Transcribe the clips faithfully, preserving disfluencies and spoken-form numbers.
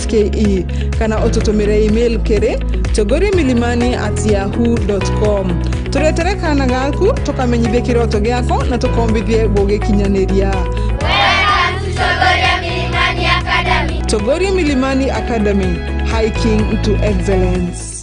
K E, kana ututumire email kiri togori milimani at yahoo dot com. Turetere kaana gaku, tukamenyithie kiroto giako na tukombithie gugikinyaniria. Welcome to Chogoria Milimani Academy. Chogoria Milimani Academy, hiking to excellence.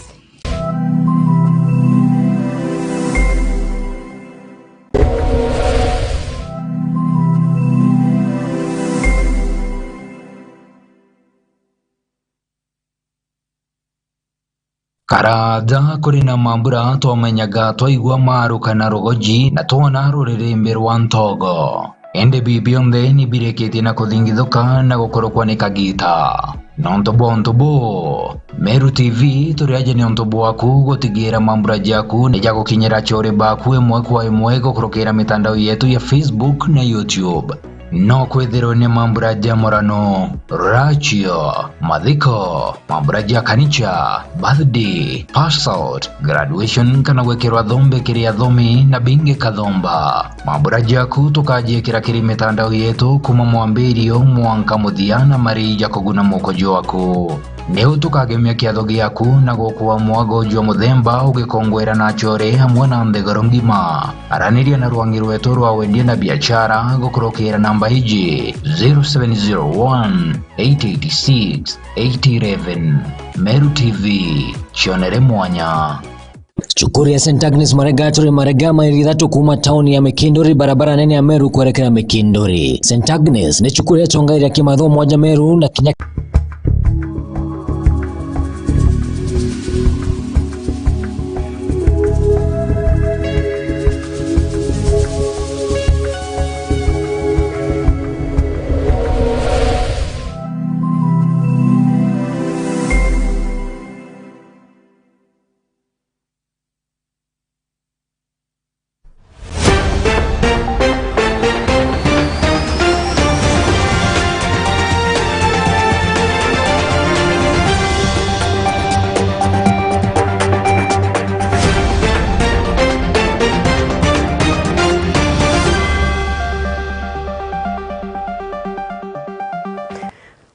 Karaaja kuri na mambura twamenyaga twaigua maruka na rugoji na twona ruririmbi rwa ntogo. Indi bi bionthe ni birikitie na kuthingithuka na gukurukwa ni kagiita. Nontu bwa untu buu, Meru T V turi aja niuntu bwaku gutigira mambura jaku ni jagukinyira achori baku imwe kwa imwe gukurukira mitandao yetu ya Facebook na YouTube. No kwithirwe ni mambura ja murano, rachio, mathiko, mambura ja kanicha, birthday, pass out, graduation kana gwikirwa thombe kiri athomi na bingi kathomba. Mambura jaku tukajiikira kiri mitandao yetu kuma mwambirio mwanka muthia na marii ja kuguna muko jwaku. Niu tukagemia kiatho giaku na gukua mwago jwa muthemba ugikongwera na achore amwe na nthiguru ngima. Araniria na rwangi rwetu rwa wendia na biachara gukurukira namba iji, zero seven zero one, eight eight six, eight eleven. Meru T V, cionere mwanya. Cukuru ya Saint Agnes Marega turi Marega, maili ithatu kuma tauni ya Mikinduri, barabara nene ya Meru kwerekera Mikinduri. Saint Agnes ni cukuru ya tongaira kimathomo aja Meru na kinya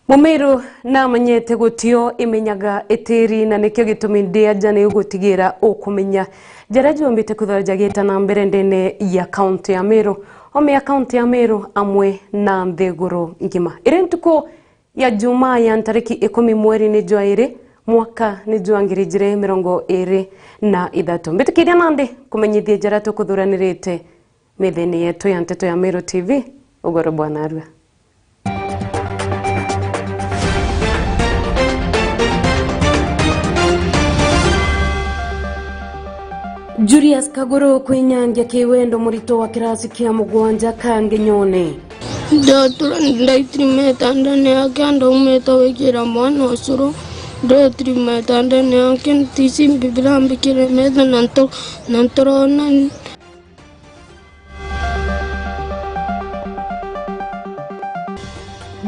Mumiru namanyete gutio imenyaga itiri, na nikio gitumi ndi aja ni ugutigira ukumenya jaria jumbite kwithirwa jagiita na mbere ndene ya kaunti ya Meru, ome ya kaunti ya Meru amwe na nthiguru ngima. Iri ntuku ya Jumaa ya ntariki ikumi mweri ni jwa iri, mwaka ni jwa ngiri ijiri mirongo iri na ithatu. Mbitikiria nandi kumenyithia jaria tukuthuranirite methene yetu ya nteto ya Meru T V. Ugoro bwa narua. Julius Kaguru kwinyangia kiwendo murito wa kirasi kia mugwanja Kangenyone. Ndatura ndaitrimeta ndene yake, andaumeta wikira mwana ucuru, ndaitrimeta ndene yake, ntisi mbibira mbikire metha na nto-, na ntorona.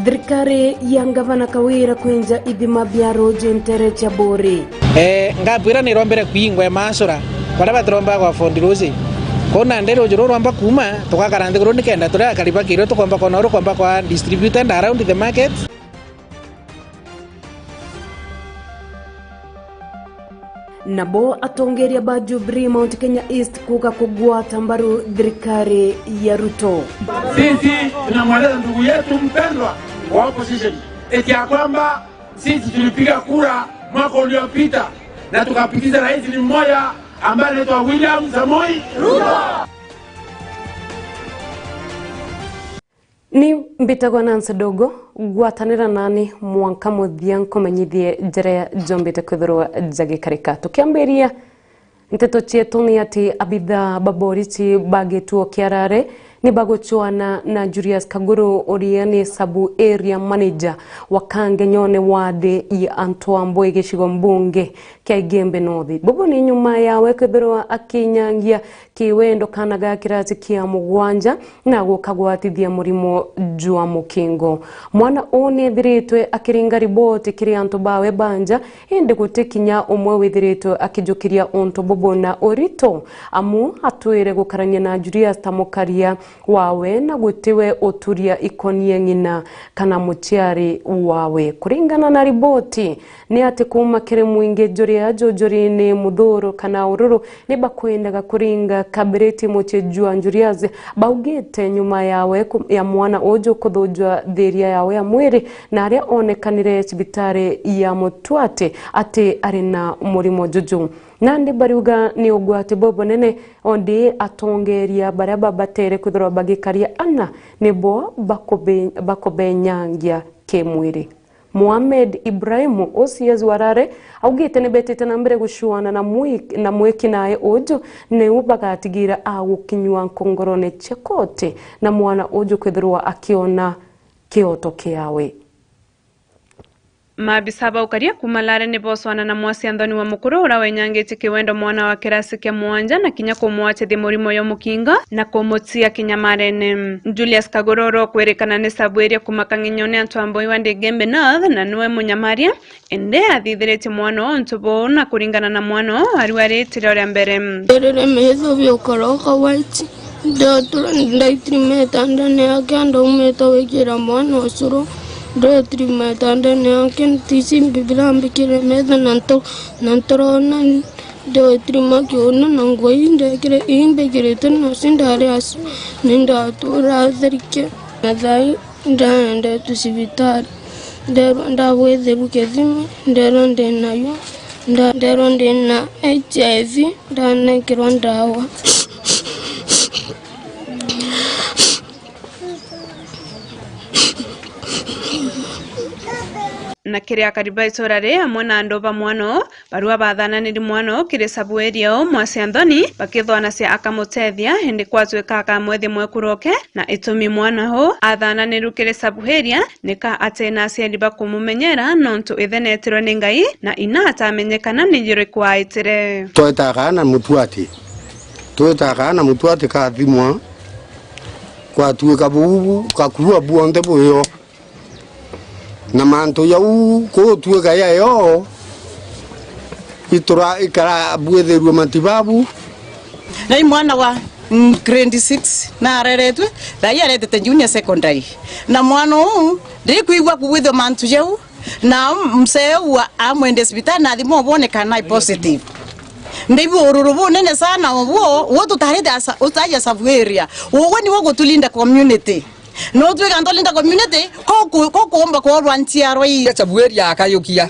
Thirikari ya Ngavana Kawira kwinja ithima bia ruuji ntere cia Buri. Eh, ngapwira ni rombere kwingwa maasura, baria batiromba kwa fondi ruuji. Kwou nandi ruuji ruu rwamba kuuma, tugakara nthiguru nikenda turia akari bakirwe tukomba kwona uru kwamba kwa distributed around the market. Nabo atongeria ba Jubilee Mount Kenya East kuga kugwata mbaru thirikari ya Ruto. Sisi tunamweleza ndugu yetu mpendwa wa opposition eti ya kwamba sisi tulipiga kura mwaka uliopita na tukapitisha rais ni mmoja ambaye anaitwa William Samoei Ruto. Ni mbitagwa Nancy Dogo, gwatanira nani mwanka muthia nkumenyithie jaria jombite kwithirwa jagikarika. Tukiambiria nteto cietu ni ati abithaa ba borisi ba gituo kia Rare ni bagucwana na Julius Kaguru uria ni sub area manager wa Kangenyone wadi ya Antwambwe gicigo mbunge kia Igembe North. Bubu ni nyuma yawe kwithirwa akinyangia kiwendo kaana ga kirasi kia mugwanja na gukagwatithia murimo jwa mukingo. Mwana uu ni ethiritwe akiringa riboti kiri antu bawe ba nja, indi guti kinya umwe withiritwe akijukiria untu bubu na urito, amu atwire gukarania na Julius ta mukaria wawe na gutiwe uturia ikonie ng'ina kana muciari wawe. Kuringana na riboti, ni ati kuuma kiri mwingi juria jujuri ni muthuru kana ururu ni bakwendaga kuringa kabiriti mucii jwa Julius, baugite nyuma yawe ku-, ya mwana uju kuthujwa thiria yawe ya mwiri na aria onekanire cibitari ya Mutwati ati ari na murimo juju. Nandi bariuga ni ugwati bubunene, ondi atongeria baria babatere kwithirwa bagikaria ana nibo bakube-, bakubenyangia kimwiri. Mohamed Ibrahimu, O C S wa Lare, augite ni betite na mbere gucuana na mwi-, na mwiki nae uju, niu bagatigira agukinyua nkongorone cia koti na mwana uju kwithirwa akiona kioto kiawe. Maabisa ba ukaria kuuma Lare ni boswana na mwasi Anthony wa Mukuru uria wenyangitie kiwendo mwana wa kirasi kia mugwanja na kinya kumwachithia murimo yo mukingo na kumutia kinyamarene. Julius Kagururu kwirikana ni sabu iria kuuma Kang'enyone antu a Mboi wa Ndigembe North na niwe munyamaria, indi athithiritie mwana uu untu buu na kuringana na mwana uu ariu aritire uria mbere. Riri metho biukoroka white. Ndatura-, ndaitirimeta ndene yake, ndaumite gwikira mwana ucuru. Ndaitirimeta ndene yake, ntisi mbibira mbikire metho na nto-, na ntorona. Ndatirima kiuno na ngui ndekire, ii mbikirite noci ndari aci, ni ndatura therike. Na thai ndaendetwe cibitari, nderwa ndabwitheru kithimi, nderwa ndi nayo, nda-, nderwa ndi na H I V, ndanenkerwa ndawa. Na kiri akari ba itura ri amwe na andu ba mwana uu, barua bathananiri mwana uu kiri sabu area uu mwasi Anthony, bakithwanacia akamutethia, indi kwatwika akamwethia mwekuru oke, na itumi mwana uu athananirwe kiri sabu area, nika ati na aciari ba kumumenyera, nontu ithe neetirwe ni Ngai, na ina atamenye kana ni juriku aitire. Twetaga na Mutwati, twetaga na Mutwati kathimwa, kwatwika buu gakua bwonthe buyo. Na mantu jau kutuika yayo, itura ikara bwithirue matibabu. Na i mwana wa, mm, grade six, na areretwe, thai aretete junior secondary. Na mwana uu, ndikwigua kubwithwa mantu jau, na msee uu amwende cibitari na athimwa bone kana i positive. Ndibu ururu bunene sana ubuo, uo tutarite asa-, utaja sub area. Uwe niwe gutulinda community. No twika ntolinda community, ko ku-, ko kuumba kworwa nchiarwa ii. Sabu area akayukia,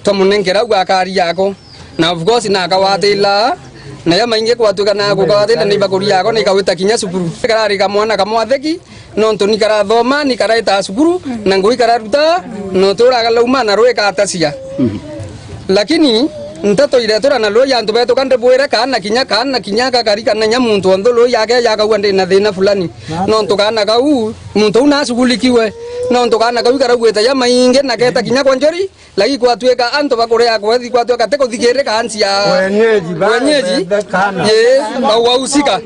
twamunenkera au akari yako. Na of course na akawatila, na ya maingi kwatuka na kukawatila ni bakuri yako ni kawita kinya cukuru. Karari kamwana kamwatheki, nontu ni karathoma, ni karaita cukuru, na ngui kararuta, no turaga lauma na rwika atacia. Lakini nteto iretura na rui antu betu ka ndibwire kaana kinya, kaana kinya gakari kana inya muntu onthe rui yake yakauga ndi na thina fulani. Nontu kaana kau, muntu u nashughulikiwe. Nontu kaana kau karauite ja maingi na keta kinya kwa njori, lakini kwatuika antu bakuria kwethi kwatuika ti kuthikirika ansi ya wenyeji, ba wenyeji. Bebe kana. Ye, ba wahusika.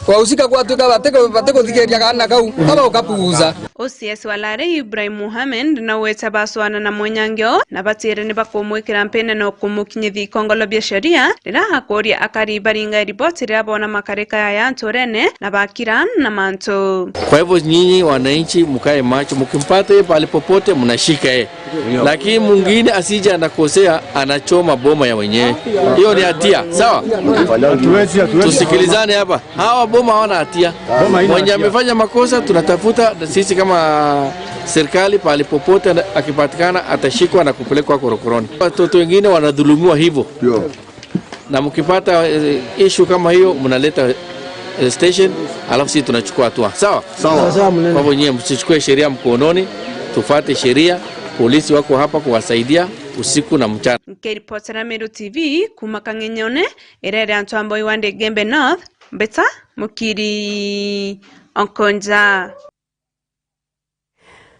Wahusika kwatuika bati ku-, bati kuthikiria kaana kau, kaba ukapuuza. O C S wa Lare Ibrahim Mohamed na ugweta baswana na mwenyangio na batire ni bakumwikira mpene na kumukinyithia ikongolo bia sheria riria akuria akari baringa riboti riria bona makarika ya antu urene na bakira na mantu. Kwa hivyo nyinyi wananchi mkae macho, mkimpata yeye pahali popote mnashika yeye. Lakini mwingine asije anakosea, anachoma boma ya wenyewe. Hiyo ni hatia, sawa? Tusikilizane hapa. Hawa boma hawana hatia. Mwenye amefanya makosa tunatafuta, na sisi kama serikali, pahali popote ana-, akipatikana atashikwa na kupelekwa korokoroni. Watoto wengine wanadhulumiwa hivyo. Na mkipata, eh, issue kama hiyo, mnaleta, eh, station, alafu sisi tunachukua hatua. Sawa? Sawa. Kwa hivyo nyie msichukue sheria mkononi, tufuate sheria. Polisi wako hapa kuwasaidia usiku na mchana. Nkiripotera Meru T V kuma Kang'enyone, irere antu a Mboi wa Ndigembe North, Mbita Mukiri Onkonja.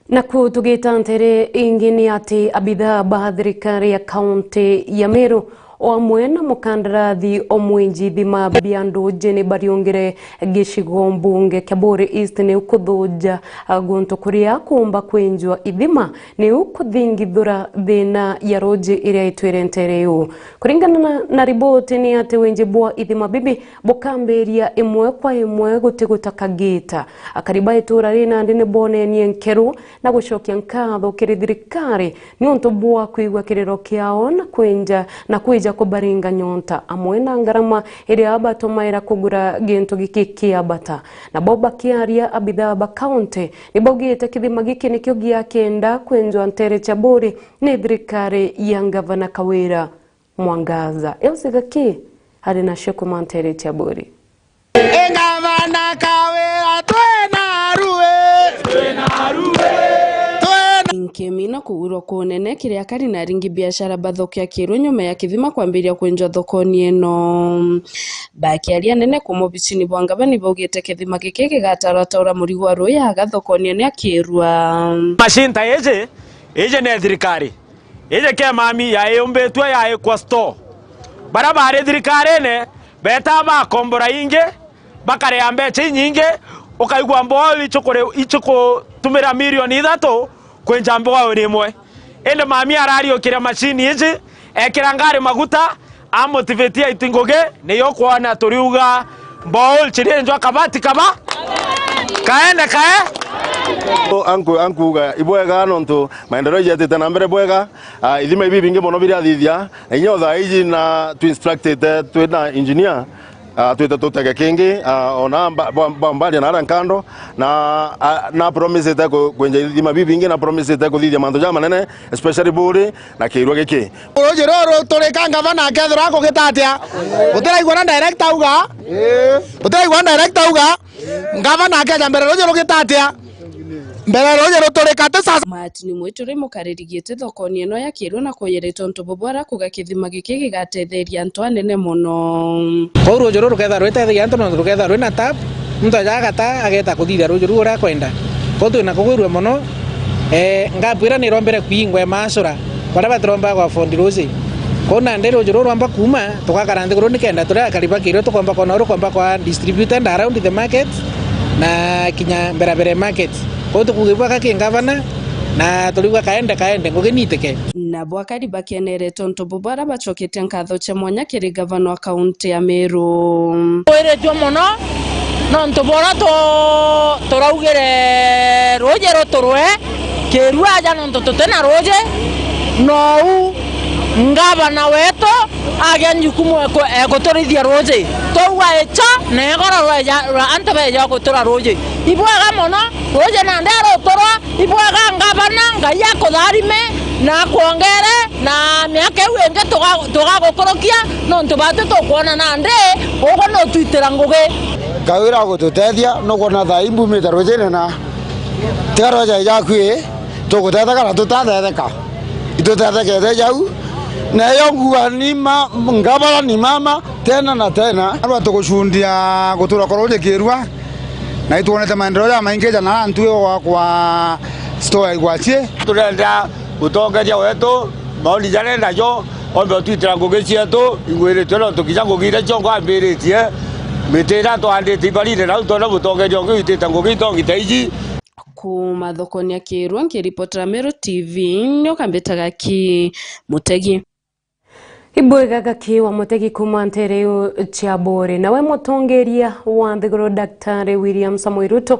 Naku tugita ntere ingi ni ati abithaa ba thirikari ya kaunti ya Meru O amwe na mukandarathi o mwinji ithima bia nduji ni bariungire gicigo mbunge kia Buuri East ni kuthuja guntu kuria kuumba kwinjwa ithima, niu kuthingithura thina ya ruji iria itwire ntere iu. Kuringana na, na riboti ni ati winji bwa ithima bibi bukambiria imwe kwa imwe guti guta kagita. Akari ba itura ri nandi ni bonenie nkeru na gucokia nkatho kiri thirikari niuntu bwa kwigua kiriro kiao na kwinja, na kwija kubaringa nyonta amwe na ngarama iria batumaira kugura gintu giki kia bata. Nabo bakiaria, abithaa ba kaunti ni baugite kithima giki nikio gia kenda kwenjwa ntere cia Buuri ni thirikari ya Ngavana Kawira Mwangaza. Elsie Gaki ari nacio kuma ntere cia Buuri. Ngavana Kawira, twina rui. Twina rui. Twina. Nkemi na kugurwa kunene kiri akari na aringi biashara bathokia kirwe nyuma ya kithima kwambiria kwenjwa thokoni ino. Bakiaria anene kuma obisini bwa ngavana baugite kithima giki gigatarataura murigo wa ruuji aga thokoni ino ya Kirwa. Macini ta iji, iji ni thirikari. Iji ke mami yaiyumbitue yaikwa store. Baria bari thirikarine betaa bakombora ingi, bakarea mbeca inyingi, ukaigua mboa ichukure-, ichukutumira milioni ithatu kwinja mboa rimwe. Indi mami arariukiria macini iji, ekira ngari maguta, amotivate aiti ngugi, niyo kwona turiuga mboa chirienjwa kabati kaba. Kaene kae. Anku-, ankuuga ibwega nontu maendeleo jetite na mbere bwega. Ah, ithima ibi bingi mono birathithia, na inya o thaa iji na tu instructite twina engineer, ah, twite tutege kingi, ah, ona mba-, bwa-, bwa mbaria na aria nkando, na, ah, na promisite ku-, kwenja ithima bibi bingi, na promisite kuthithia mantu jamanene, especially Buuri na Kirwa giki. Ruuji ruru turika ngavana akethirwa akugita atia? Utiraigua na director auga? Utiraigua na director auga? Ngavana akeja mbere ruuji rugita atia? Mbere ruuji ruturika ti sasa. Martin Mwituri mukariri giti thokoni ino ya Kirwa na kuyeretwe untu bubwara kuga kithima giki gigatetheria antu anene mono. Kwou ruuji ruru rukethirwa rwitetheria antu nontu rukethirwa rwina tap, muntu aja agata ageta kuthithia ruuji ruu uria akwenda. Kwou twina kugwirua mono, eh, ngapu iria nirombere kwingwa imaacura. Baria batiromba gwa afford ruuji. Kwou nandi ruuji ruu rwamba kuuma, tugakara nthiguru nikenda turia akari ba Kirwa tukomba kwona uria rukomba kwa distributed around the market na kinya mbere mbere market. Kwou tukuuga ibwega ki ngavana, na turiuga kaende kaende, ngugi niitike. Nabo akari bakenere tontu bo baria bacokete nkatho cia mwanya kiri ngavana wa kaunti ya Meru. Twiritue mono nontu bora tu-, turaugire ruuji ruturwe Kirwa aja nontu tutina ruuji, nou ngavana wetu agia njukumu eku-, ekuturithia ruuji. Twauga icho na igoro rweja, rwa antu beja gutura ruuji. Ibwega mono, ruuji nandi aruturwa, ibwega ngavana, Ngai akutharime na akwongere na miaka iu ingi tuga-, tugagukurukia, nontu batu tukwona nandi ugu nutwitira ngugi. Ngai uragututethia, nukwona thaa ii mbumite ruujine na tiga rweja ijaku ii, tugutetheka na tutathetheka. Itutethekete jau, na iyo nguga ni ma-, ngavana ni mama tena na tena. Arwa tugucundia gutura kwa ruuji Kirwa, na itwonete maendeleo jamaingi jana ntui gwakwa store ya igwachie. Turenda utongeria wetu, maoni jaria najo, ombe utwitira ngugi cietu, ingwiritue nontu kinya ngugi iria ciongo ambiritie, miti iria twaandite ibarine nau, twona mutongeria ungi witite ngugi itongi ta iji. Kuma thokoni ya Kirwa, nkiripotera Meru T V, nioka mbitaga ki Mutegi. Ibwega Gaki wa Mutegi kuma ntere iu cia Buuri. Nawe mutongeria wa nthiguru Daktari William Samoei Ruto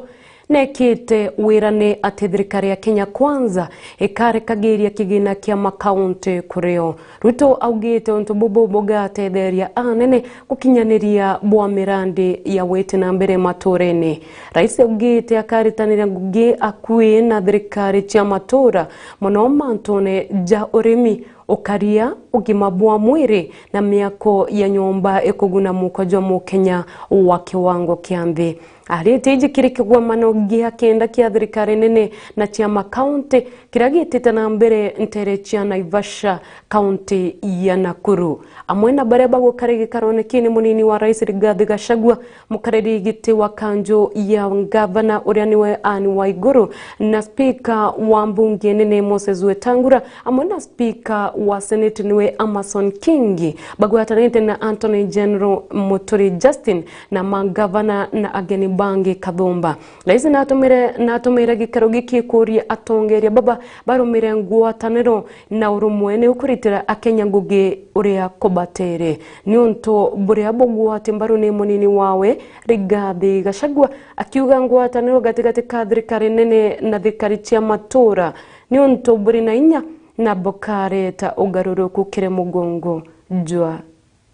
nekite wirane ati thirikari ya Kenya Kwanza ikarekagiria kigina kia makaunti kurio. Ruto augite untu bubu bugatetheria anene gukinyaniria bwa mirandi ya witi na mbere maturene. Rais augite akaritanira ngugi akui na thirikari cia matura, mono mantune ja urimi, ukaria, ugima bwa mwiri na miako ya nyomba ikuguna muko jwa Mukenya wa kiwango kia nthi. Arite iji kiri kigomano gia kenda kia thirikari nene na cia makaunti kiria gitite na mbere ntere cia Naivasha, kaunti ya Nakuru. Amwe na baria bagukara gikarone kii ni munini wa rais Rigathi Gachagua, mukariri giti wa kanju ya ngavana uria niwe Anne Waiguru, na spika wa mbunge nene Moses Wetangula, amwe na spika wa Senate niwe Amason Kingi, bagwatanite na Attorney General Muturi Justin na magavana na ageni bangi kathumba. Rais natumire, natumire gikaro giki kuria atongeria baba barumire ngwataniro na urumwe ni ukuritira Akenya ngugi uria kubatere. Niuntu buria bugwati mbaru ni munini wawe, Rigathi Gachagua, akiuga ngwataniro gatigati ka thirikari nene na thirikari cia matura niuntu buri na inya na bukareta ugaruruku kiri mugongo jwa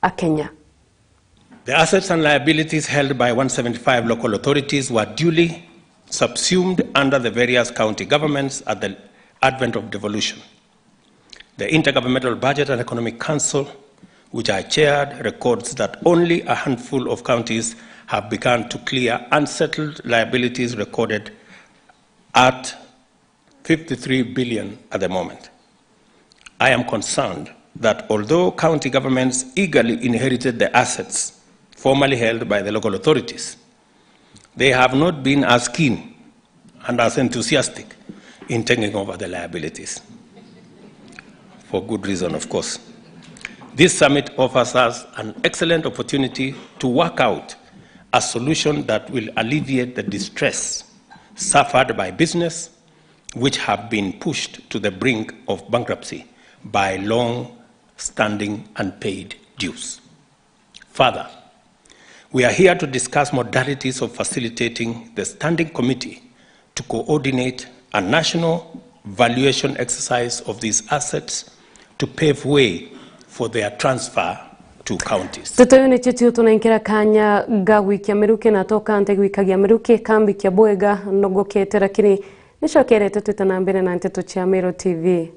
Akenya. The assets and liabilities held by one seventy-five local authorities were duly subsumed under the various county governments at the advent of devolution. The Intergovernmental Budget and Economic Council, which I chaired, records that only a handful of counties have begun to clear unsettled liabilities recorded at fifty-three billion at the moment. I am concerned that although county governments eagerly inherited the assets formerly held by the local authorities, they have not been as keen and as enthusiastic in taking over the liabilities. For good reason, of course. This summit offers us an excellent opportunity to work out a solution that will alleviate the distress suffered by business, which have been pushed to the brink of bankruptcy by long-standing unpaid dues. Further, we are here to discuss modalities of facilitating the Standing Committee to coordinate a national valuation exercise of these assets to pave way for their transfer to counties. Nteto iu nicio ciutunenkera kanya ga gwikia miruki, na toka nte gwikagia miruki kambikia bwega nogokete, lakini nicokerete twita na mbere na nteto cia Meru T V.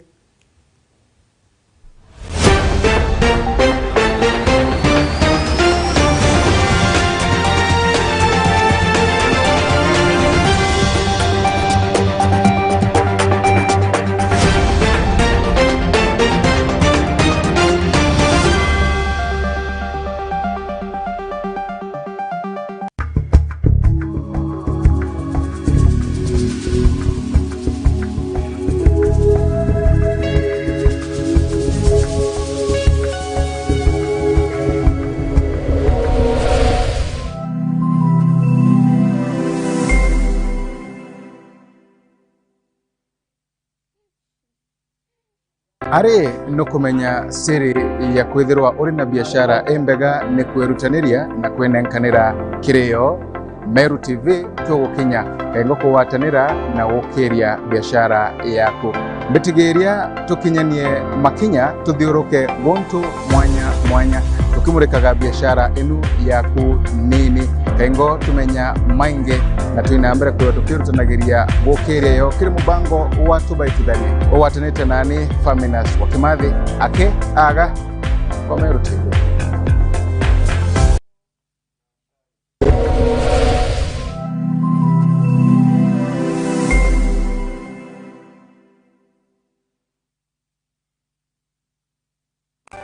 Ari nukumenya siri ya kwithirwa uri na biashara imbega ni kwirutaniria na kwinenkanira kiri yo. Meru T V tugukinya kengo kugwatanira na gukiria biashara yaku. Mbitigiria tukinyanie makinya tuthiuruke guntu mwanya mwanya, tukimurikaga biashara inu yaku nini. Kaingo tumenya maingi na twina mbere kwithirwa tukirutanagiria gukiria yo kiri mubango wa Tubaitithanie ugwatanite nani Faminas wa Kimathi, aki aga kwa Meru T V.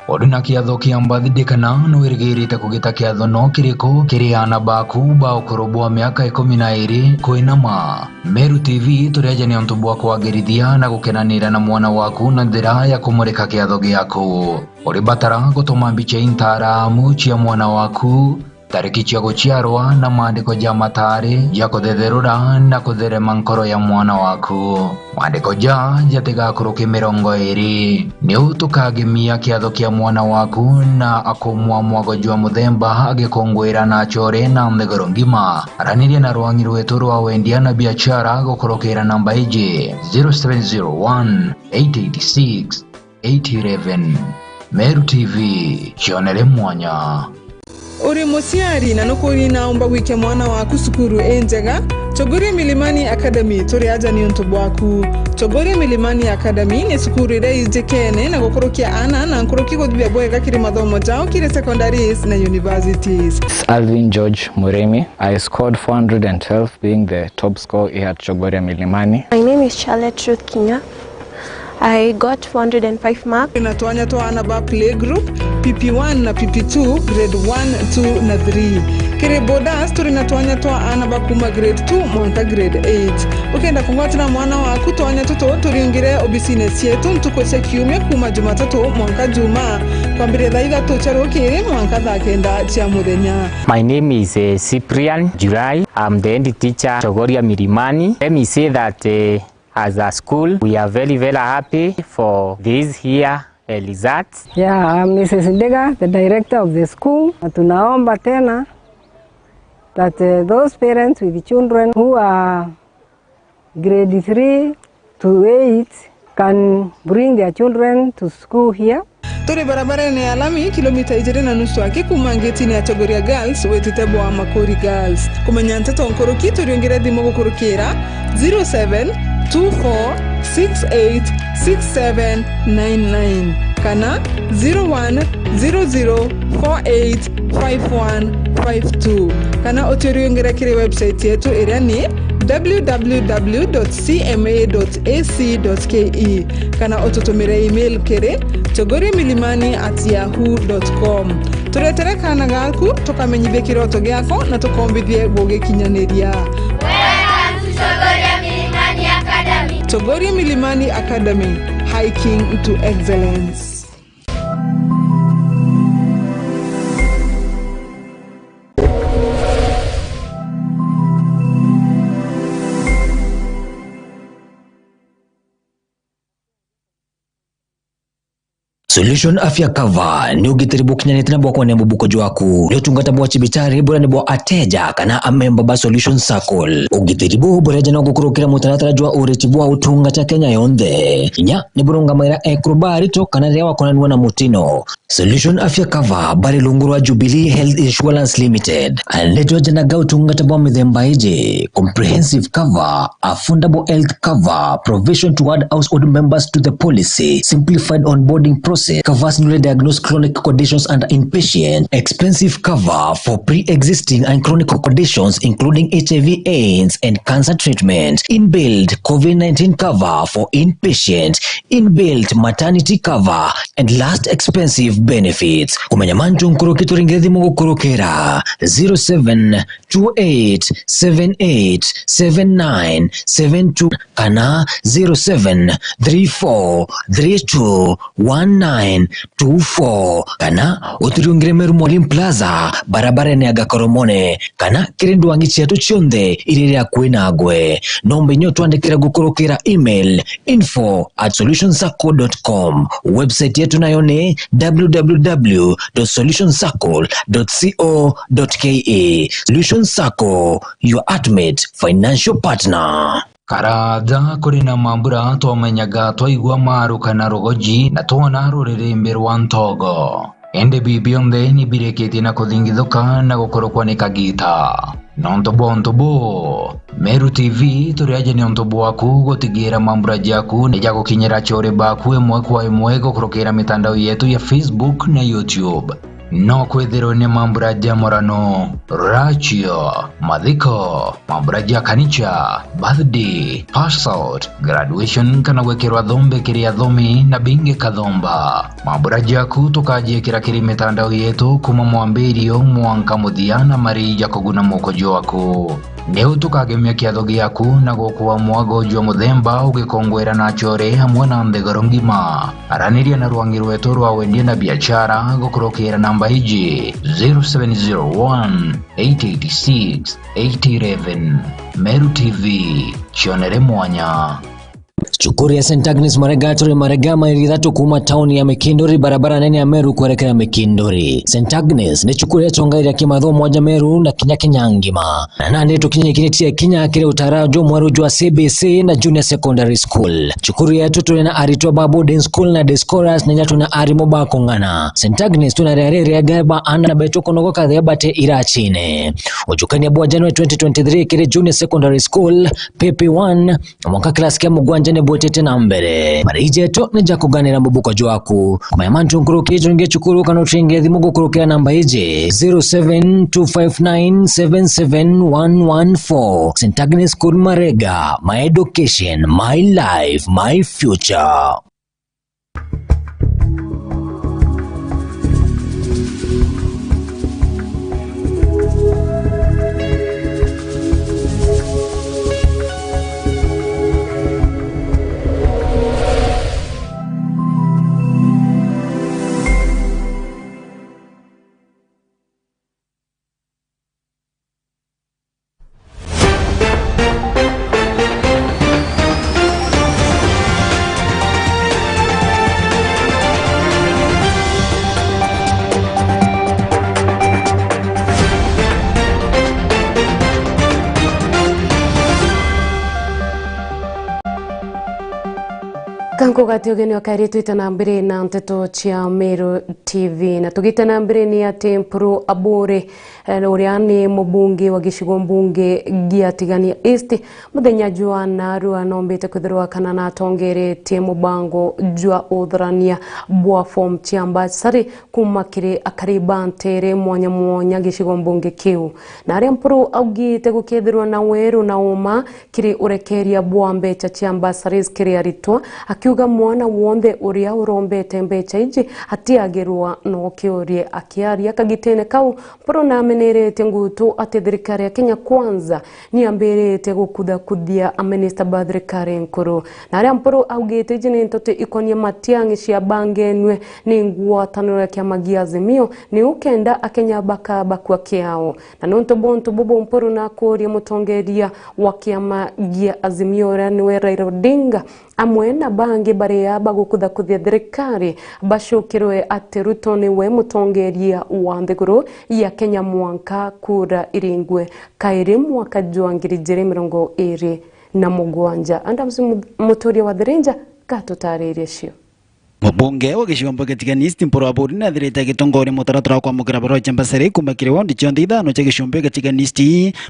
Uri na kiatho kia birthday kana nwirigirite kugita kiatho no kiriku kiri aana baku ba ukuru bwa miaka ikumi na iri kwinama? Meru T V turi aja ni untu bwa kwagirithia na gukenanira na mwana waku na njira ya kumurika kiatho giaku. Uri batara gutuma mbicha intaramu cia mwana waku, tariki cia guciarwa na maandiko ja matari ja kuthetherura na kutherema nkoro ya mwana waku. Maandiko ja jatigakuruke mirongo iri. Niu tukagemia kiatho kia mwana waku na akumwa mwago jwa muthemba agikunguira na achore na nthiguru ngima. Araniria na rwangi rwetu rwa wendia na biashara gukurukira namba iji, zero seven zero one, eight eight six, eight eleven. Meru T V, cionere mwanya. Uri muciari na nukwina umba gwikia mwana waku cukuru injega? Chogoria Milimani Academy turi aja ni untu bwaku. Chogoria Milimani Academy ni cukuru iria ijikene na gukurukia aana na nkuruki guthithia bwega kiri mathomo jao kiri secondaries na universities. Alvin George Murimi. I scored four hundred and twelve, being the top score here at Chogoria Milimani. My name is Charlotte Ruth Kinya. I got four hundred and five marks. Turi na twanya twa aana ba playgroup, P P one na P P two, grade one, two na three. Kiri boarders, turi na twanya twa aana ba kuuma grade two mwanka grade eight. Ukenda kungwatira mwana waku twanya tutu, turiungire obisine cietu ntuku cia kiumia kuuma Jumatatu mwanka Jumaa, kwambiria thaa ithatu cia rukiri mwanka thaa kenda cia muthenya. My name is, eh, Cyprian Jurai. I'm the head teacher, Chogoria Milimani. Let me say that, eh, as a school, we are very, very happy for this year, eh, results. Yeah, I'm Missus Ndega, the director of the school. Na tunaomba tena that, eh, those parents with children who are grade three to eight can bring their children to school here. Turi barabarene ya lami, kilomita ijiri na nusu aki kuuma ngetine ya Chogoria Girls witite bwa Makuri Girls. Kumenya nteto nkuruki, turiungire thimu gukurukira zero seven two four six eight six seven nine nine kana zero one zero zero four eight five one five two, kana uturiungire kiri website yetu iria ni w w w dot c m a dot a c dot k e, kana ututumire email kiri chogoria milimani at yahoo dot com. Turetere kaana gaku, tukamenyithie kiroto giako na tukombithie gugikinyaniria. Welcome to Chogoria Milimani Academy. Chogoria Milimani Academy, hiking to excellence. Solution Afya Cover ni ugitiri bukinyanite na bwa kwania mubuko jwaku. Ni utungata bwa cibitari buria ni bwa ateja kana amemba ba Solution Circle. Ugitiri buu buria jana gukurukira mutaratara jwa uriti bwa utungata Kenya yonthe. Kinya ni burungamaira ekuru ba arito kana riria wakonanua na mutino. Solution Afya Cover bari rungu rwa Jubilee Health Insurance Limited. Aretwa janaga utungata bwa mithemba iji: comprehensive cover, affordable health cover, provision to add household members to the policy, simplified onboarding process, covers newly diagnosed chronic conditions under inpatient, expensive cover for pre-existing and chronic conditions including H I V AIDS and cancer treatment, inbuilt covid nineteen cover for inpatient, inbuilt maternity cover and last expensive benefits. Kumenya mantu nkuruki turingire thimu gukurukira zero seven two eight seven eight seven nine seven two kana zero seven three four three two one nine two four, kana uturiungire Meru Molim Plaza, barabarene ya Gakoromone, kana kiri ndwangi cietu cionthe iri iri akui nagwe. Nomba inya utwandikira gukurukira email info at solution circle dot com. Website yetu nayo ni w w w dot solution circle dot co dot k e. Solution Circle, your ultimate financial partner. Karaja kuri na mambura twamenyaga twaigua maru kana rugoji na twona ruririmbi rwa ntogo. Indi bi bionthe ni birikitie na kuthingithuka na gukurukwa ni kagita. Nontu bwa untu buu, Meru T V turi aja ni untu bwaku gutigira mambura jaku ni jagukinyira aciari baku imwe kwa imwe gukurukira mitandao yetu ya Facebook na YouTube. No kwithirwe ni mambura ja murano, rachio, mathiko, mambura ja kanicha, birthday, pass out, graduation kana gwikirwa thombe kiri athomi na bingi kathomba. Mambura jaku tukajiikira kiri mitandao yetu kuma mwambirio mwanka muthia na mari ja kuguna muko jwaku. Niu tukagemia kiatho giaku na gukua mwago jwa muthemba ugikongwera na achore amwe na nthiguru ngima. Araniria na rwangi rwetu rwa wendia na biachara gukurukira namba iji, zero seven zero one, eight eight six, eight eleven. Meru T V, cionere mwanya. Cukuru ya Saint Agnes Marega turi Marega, maili ithatu kuuma tauni ya Mikinduri, barabara nene ya Meru kwerekera Mikinduri. Saint Agnes ni cukuru ya tongaira kimathomo ja Meru na kinya Kenya ngima. Na nandi tukinyikiritie kinya kiri utara jumweru jwa C B C na Junior Secondary School. Cukuru yetu turi na aritwa ba boarding school na day scholars na inya tuna arimu ba kung'ana. Saint Agnes tuna riari riega ba ana betu kunogoka thea bate irachine. Ujukania bwa January twenty twenty-three kiri Junior Secondary School, P P one, mwanka class kia mugwanja ni bwitite na mbere. Mariji jetu ni ja kuganira mubuko jwaku. Kumenya mantu nkuruki, turinge cukuru kana uturingire thimu gukurukira namba iji, zero seven two five nine seven seven one one four. Saint Agnes School Marega, my education, my life, my future. Ugati ugeni wa kairi, twite na mbere na nteto cia Meru T V. Na tugite na mbere ni ati Mpuru Aburi, eh, uria ni mubunge wa gicigo mbunge gia Tigania East, muthenya jwa narua nombite kwithirwa kana natongeretie mubango jwa utharania bwa form cia mbasari kuuma kiri akari ba ntere mwanya mwanya gicigo mbunge kiu. Na aria Mpuru augite gukethirwa na weru na uma kiri urekeria bwa mbecha cia bursaries kiri aritwa, akiuga mwana wonthe uria urombete mbecha iji atiagirwa no kiurie. Akiaria kagitene kau, Mpuru nameneretie ngutu ati thirikari ya Kenya Kwanza niambiritie gukuthakuthia aminista ba thirikari nkuru. Na aria Mpuru augite iji ni nteto ikonie Matiang'i ciabangenue ni ngwataniro ya kiama gia Azimio, ni ukenda Akenya bakabakua kiao. Na nontu bwa untu bubu, Mpuru nakuria mutongeria wa kiama gia Azimio, uria niwe Raila Odinga, amwe na bangi baria bagukuthakuthia thirikari, bacukirwe ati Ruto niwe mutongeria wa nthiguru ya Kenya mwanka kura iringwe kairi mwaka jwa ngiri ijiri mirongo iri na mugwanja. Adams Mu-, Muturia wa Thirinja gatutaririe cio. Mubunge wa gicigo mbunge Tigania East, Mpuru Aburi, nathirite agitongoria mutaratara wa kwamukira barua cia mbasari kuuma kiri wondi cionthe ithano cia gicigo mbunge Tigania East.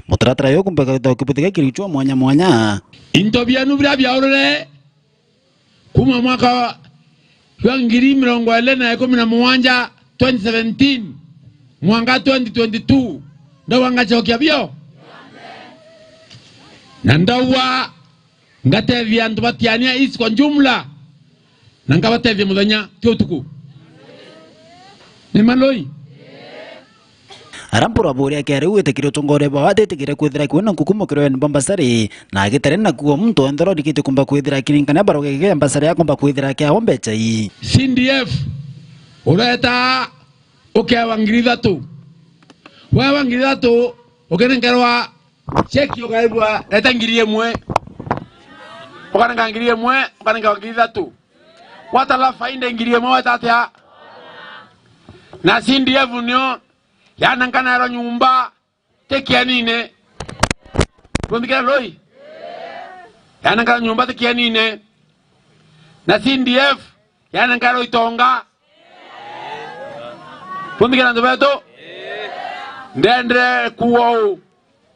Mutaratara uyu ukumba kwithirwa ukibuthika kiri uchwa mwanya mwanya. Into bienu biria biaurire kuuma mwaka jwa ngiri mirongo iri na ikumi na mugwanja, twenty seventeen, mwanka twenty twenty-two, ndauga ngacokia bio. Na ndauga ngatethia antu ba Tigania East kwa jumla, na nkabatethia muthenya, ti utuku. Ni maloi? Aria Mpuru Aburi akiaria uu, witikirie utongoria bwao, atitikire kwithira kwi na nkuku mukiro ya mbasari, na agitari na kuo muntu wonthe urorikitie kumba kwithira akiringania baroge ya mbasari akomba kwithira akiawa mbecha ii. C D F ureta ukewa ngiri ithatu. Wewa ngiri ithatu, ukirinkerwa cheki ukaigua, reta ngiri imwe. Ukarenga ngiri imwe, ukarenga ngiri ithatu. Watala faida ngiri imwe weta atia? Na C D F nio yanenkanero nyumba ti kienine. Bumbi kira loi. Yanenkanero nyumba ti kienine. Na C D F yanenkanero itonga. Bumbi kira antu betu. Ndendere kuwa uu.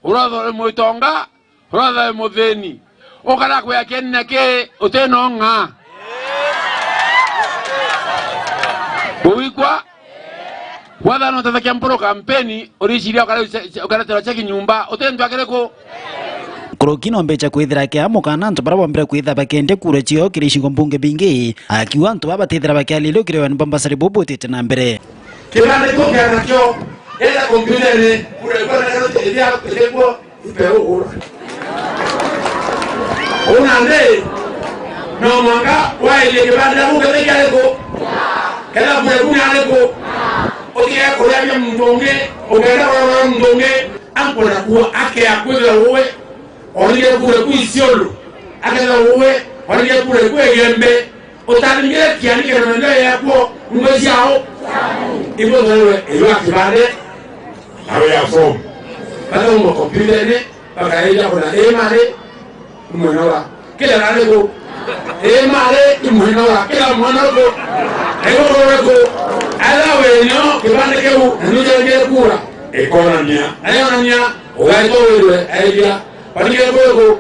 Urothe uri mwitonga, urothe uri muthini. Ukara kwia kieni na ki uti no ng'a. Uigua? Wathana utethakia Mpuru kampeni, uriciria ukare-, ukareterwa cheki nyumba, uti ntu akiriku? Nkuruki no mbecha kwithira kia mukana antu baria bombire kwithira bakendia kura ciao kiri icigo mbunge bingi, akiuga antu baba batithira bakiariria kiri wani bambasari bubu utite na mbere. Kibanda kio kia nakio, enda kompyutene, kura, kura, kura, iria, iria kuo, ipe ugura. Una ndi, no mwaka, waelie kibanda, uke thiki ariku? Kenda kura kuna ariku? Utige kuria bia muntu ungi, ukenda kurora muntu ungi, ankona kuo, akea kwithira uwe, onire kura ku Isiolo, akethira uwe, onire kura ku Igembe, Utaringire kiani kiri maendeleo yakuo, nyumba ciao. Ibo ndio iwa kibande, nawe ya form. Bata umwe kompyutene, bakaeja kuna imari, mwenora. Kila rariku, imari, mwenora, kila mwenora. Ego roreko, ala wenyo, kibande kiu, na nujengere kura. Ekonania. Ayonania, ugaito wirwe, aeja. Barigire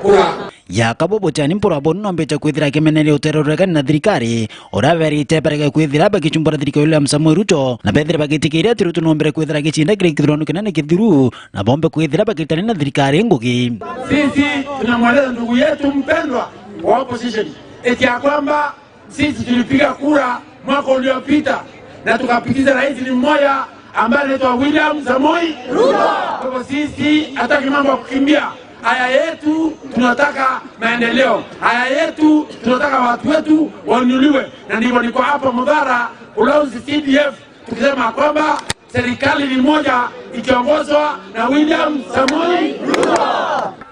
kura. Ya kabo butiani Mpuru Aburi nombite kwithira akimeneria utererekani na thirikari, uria berite barege kwithira bagicumbura thirikari William Samoei Ruto, na bethire bagitikiria ati Ruto nombere kwithira agicinda kiri kithurano kinene kithiru, na bombe kwithira bagitania na thirikari ngugi. Sisi tunamweleza ndugu yetu mpendwa wa opposition eti ya kwamba sisi tulipiga kura mwaka uliopita na tukapitisha rais ni mmoja ambaye anaitwa William Samoei Ruto. Kwa hivyo sisi hataki mambo ya kukimbia. Haya yetu tunataka maendeleo. Haya yetu tunataka watu wetu wainuliwe. Na ndivyo niko hapa Mudhara, Ulinzi C D F, tukisema kwamba serikali ni moja ikiongozwa na William Samoei Ruto.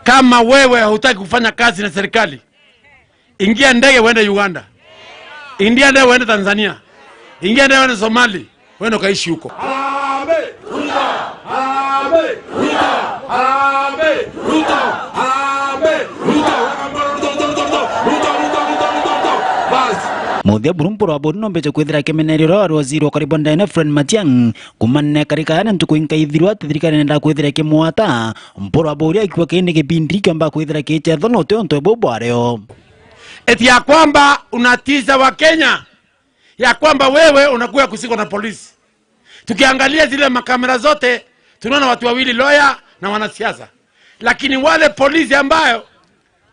Kama wewe hutaki kufanya kazi na serikali, ingia ndege uende Uganda. Ingia ndege uende Tanzania. Ingia ndege uende Somali. Uende ukaishi huko. Harambee! Ruto! Harambee! Ruto! Harambee! Ruto! Harambee! Ruto! Ruto, Ruto, Ruto, Ruto. Ruto, Ruto, Ruto, Ruto, Ruto. Basi. Muthia buru Mpuru wa Buri nombeje kwithira kimenerio ria waziri wa karibu ndene Fred Matiang'i, kumanene karika na ntuku inkaithirwa ati thirikari nenda kwithira kimwata. Mpuru wa Buri akiwa kindi kipindi kiomba kwithira kichetho no tio nto bu bwario. Eti ya kwamba unatisa wa Kenya, ya kwamba wewe unakuja kusikwa na polisi. Tukiangalia zile makamera zote, tunaona watu wawili, lawyer na wanasiasa. Lakini wale polisi ambayo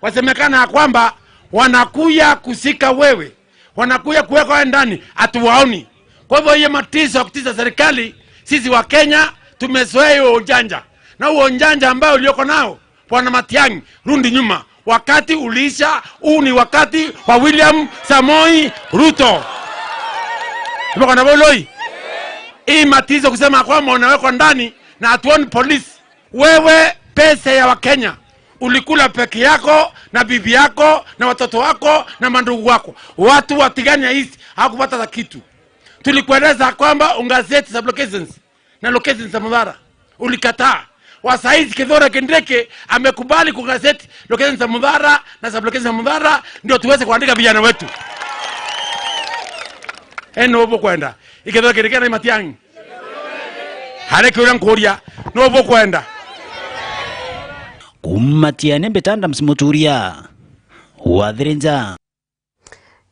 wasemekana ya kwamba wanakuja kusika wewe, wanakuja kuweka wewe ndani, hatuwaoni. Kwa hivyo hiyo matiso ya kutisa serikali, sisi wa Kenya tumezoea hiyo ujanja. Na huo ujanja ambao ulioko nao, Bwana Matiang'i, rudi nyuma. Wakati uliisha, huu ni wakati wa William Samoei Ruto. Tuko na boloi. Hii matizo kusema kwamba unawekwa ndani na hatuoni polisi. Wewe, pesa ya Wakenya ulikula peke yako na bibi yako na watoto wako na mandugu wako. Watu wa Tigania East hawakupata hata kitu. Tulikueleza kwamba ungazeti sub-locations na locations za Mudhara. Ulikataa. Wa saizi Kithure Kindiki amekubali kugazeti locations za Mudhara na sub-locations za Mudhara ndio tuweze kuandika vijana wetu. Eno ubu kwenda. Ikithure Kindiki na Matiang'i. Hareke uria nkuria, no bukwenda. Kuuma Tiene, Mbita Adams Muturia, Wathirinja.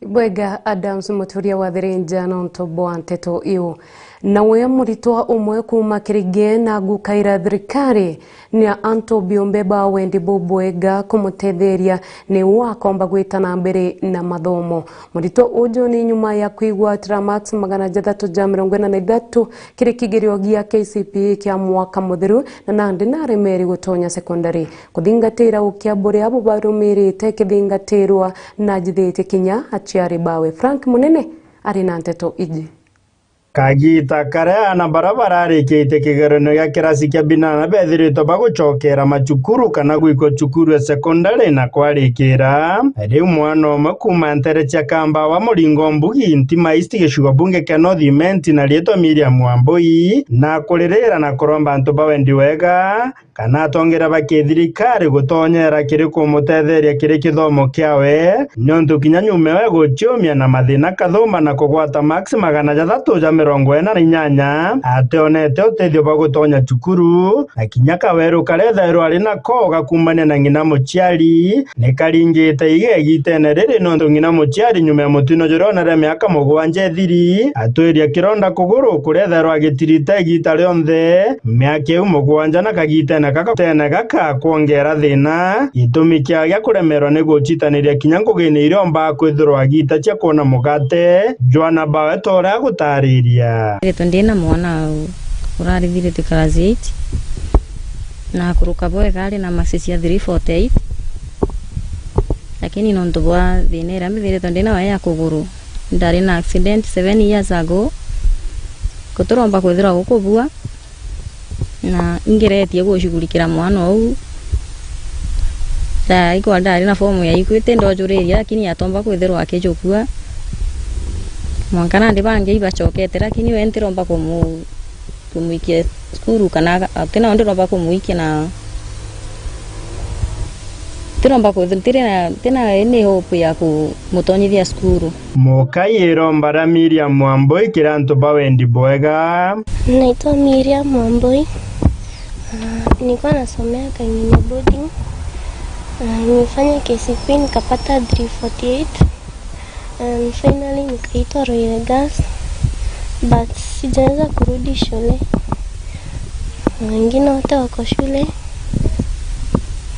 Ibwega Adams Muturia Wathirinja nontu bwa nteto iu. Nawe muritwa umwe kuuma Kirigee na gukaira thirikari na antu biumbe ba wendi bubwega kumutetheria niu akomba gwita na mbere na mathomo. Muritwa uju ni nyuma ya kwigwatira marks magana jathatu ja mirongo ina na ithatu kiri kigerio gia K C P E kia mwaka muthiru, na nandi naremeri gutonya sekondari. Kuthingatira ukia buria bubarumirite kithingatirwa, najithitie kinya aciari bawe. Frank Munene ari na nteto iji. Kagita karia aana baria bararikitie kigeranio gia kirasi kia binana bethiritwe bagucokera macukuru kana gwikwa cukuru ya sekondari na kwarikira, riu mwana umwe kuuma ntere cia Kamba wa Muringo Mbugi, Ntima East, gicigo bunge kia North Imenti, na riitwa Miriam Wambui, na kuririra na kuromba antu ba wendi wega kana atongeria ba kithirikari gutonyera kiri kumutetheria kiri kithomo kiawe, niuntu kinya nyumewe guciumia na mathina kathumba na kugwata marks magana jathatu ja mirongo ina na inyanya, ationete utethio bwa gutonya cukuru, na kinya kaweru karia ethairwa ari nako gakumbania na ng'ina muciari, ni karingite iga igitene riri, niuntu ng'ina muciari nyuma ya mutino juria onere miaka mugwanja ithiri, atwiria kironda kuguru kuria ethairwa agitirita igita rionthe miaka iu mugwanja, na kagitene gaka tene gaka kwongera thina, gitumi kia gia kuremerwa ni gucitaniria kinya ngugine iria ombaa kwithirwa agita cia kwona mugate. Joana Bawe ta uria agutariria. Ritwe ndina mwana urarithirite class eight, na kuruka bwega ari na marks cia three forty eight, lakini nontu bwa thina iria mbithiritwe ndinayo ya kuguru, ndari na accident seven years ago, guturomba kwithirwa gukubua, na ingeretie gushughulikira mwana uu. Thaa ikwa ndari na fomu ya ikwiti ndojuriria, lakini atomba kwithirwa akijukua. Mwanka nandi bangi ibacokete, lakini we ntiromba kumu-, kumwikia cukuru, kana aga-, ati nao ndiromba kumwikia na ntiromba ku-, ntiri na, ntina any hope ya kumutonyithia cukuru. Mukai iromba ria Miriam Wambui kiri antu ba wendi bwega. Naitwa Miriam Wambui. Ah, nilikuwa nasomea Kang'ini boarding. Ah, nimefanya K C P E nikapata three forty eight. And finally nikaitwa Ruiru Girls, but sijaweza kurudi shule. Wengine wote wako shule,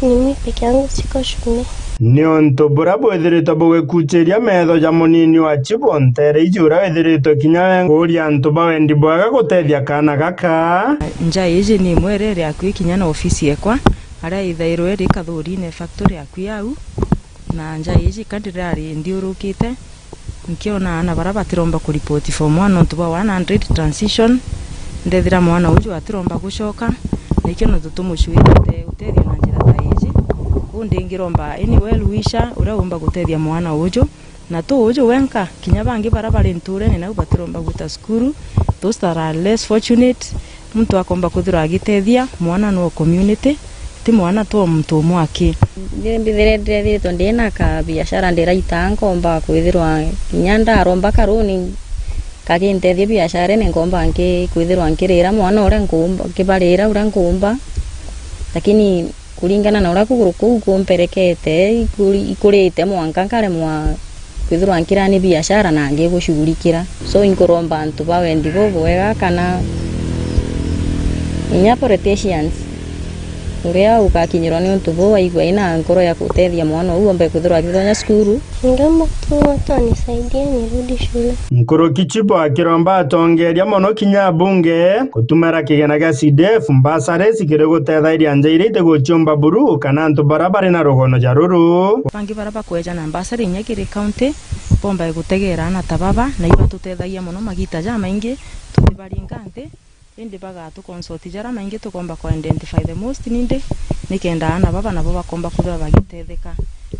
ni mimi peke yangu siko shule. Niuntu buria bwithiritwe bugikuchiria metho ja munini wa Chibo, ntere iji uria withiritwe kinya we kuuria antu ba wendi bwega gutethia kaana gaka. Nja iji ni imwe iria iri akui kinya na ofisi ekwa, aria ithairwe iri Kathurine factory akui au. Na nja iji ka ndirari ndiurukite, nkiona aana baria batiromba kuripoti form one nontu bwa one hundred transition, ndethira mwana uju atiromba gucoka, na ikio nontu tumucuirite utethio na njira ta iji. Uu ndingiromba any well wisher uria umba gutethia mwana uju, na tu uju wenka, kinya bangi baria bari nturene nau batiromba gwita cukuru, those that are less fortunate, muntu akomba kwithirwa agitethia mwana no community, Ti mwana tu o muntu umwe aki. Mbithire ndethiritwe ndi na ka biashara ndiraitaga, nkomba kwithirwa kinya ndaromba karuni kagintethia biasharene, nkomba nki-, kwithirwa nkirira mwana uria nkumba, nkibarira uria nkumba, lakini kuringana na uria kuguru kuu kumperekete, ikuri-, ikurite mwanka nkaremwa kwithirwa nkirani biashara na ngigushughulikira. So, inkuromba antu ba wendi bubwega kana inya politicians, uria ugakinyirwa ni untu buu, aigua ina nkoro ya gutethia mwana uu ombe kwithirwa akithonya cukuru. Ningeomba tu watu wanisaidie nirudi shule. Nkuruki Chibo akiromba atongeria mono kinya abunge gutumira kigena gia C D F mbasaris kiri gutethairia nja iria itiguciumba buru kana antu baria bari na rugono ja ruru. Bangi baria bakweja na mbasari inya kiri kaunti, bombae gutegeera aana ta baba, na iba tutethagia mono magiita jamaingi tutibaringa nthi, indi bagatu consult jaria maingi tukomba ku identify the most need, nikenda aana baba nabo bakomba kwithirwa bagitetheka.